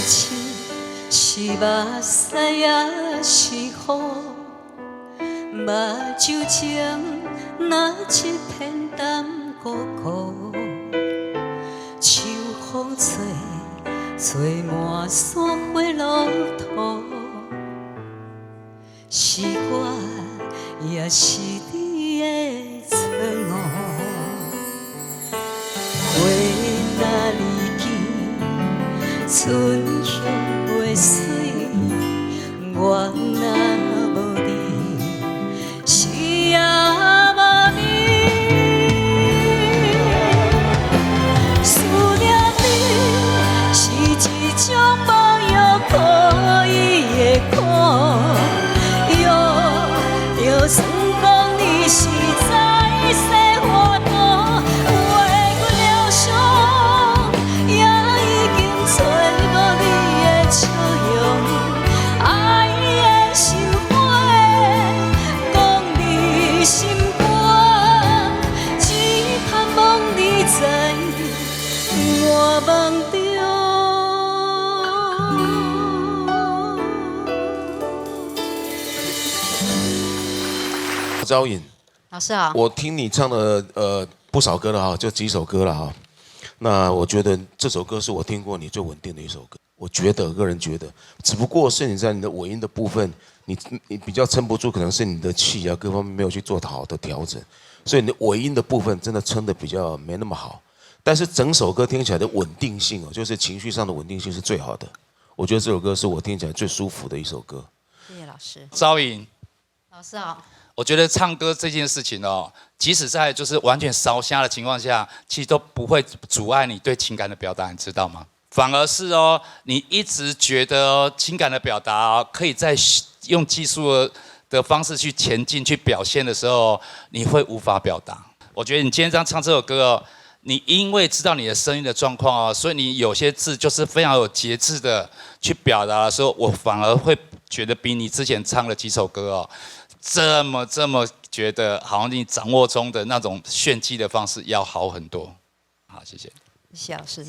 手是目屎抑是雨，目睭前若一片淡糊糊，秋風吹，吹滿山花落土，是我抑是你的錯誤？花若離枝，春香袂水，我若無你，是也無味。思念你是一種無藥可醫的苦，藥就算講你是在世糊塗，話骨療傷，也已經找無你的笑容，愛的心花講你心肝，只盼望你在我夢中。昭穎，老師好。我聽你唱的不少歌了哈，就幾首歌了哈。那我覺得這首歌是我聽過你最穩定的一首歌。我覺得個人覺得，只不過是你在你的尾音的部分，你比較撐不住，可能是你的氣啊各方面沒有去做好的調整，所以你的尾音的部分真的撐得比較沒那麼好。但是整首歌聽起來的穩定性哦，就是情緒上的穩定性是最好的。我覺得這首歌是我聽起來最舒服的一首歌。謝謝老師。昭穎，老師好。我覺得唱歌這件事情哦，即使在就是完全燒聲的情況下，其實都不會阻礙你對情感的表達，你知道嗎？反而是哦，你一直覺得哦，情感的表達哦，可以在用技術的方式去前進、去表現的時候，你會無法表達。我覺得你今天這樣唱這首歌哦，你因為知道你的聲音的狀況哦，所以你有些字就是非常有節制的去表達的時候，我反而會覺得比你之前唱的幾首歌哦，這麼這麼覺得好像你掌握中的那種炫技的方式要好很多。好，謝謝。謝謝老師。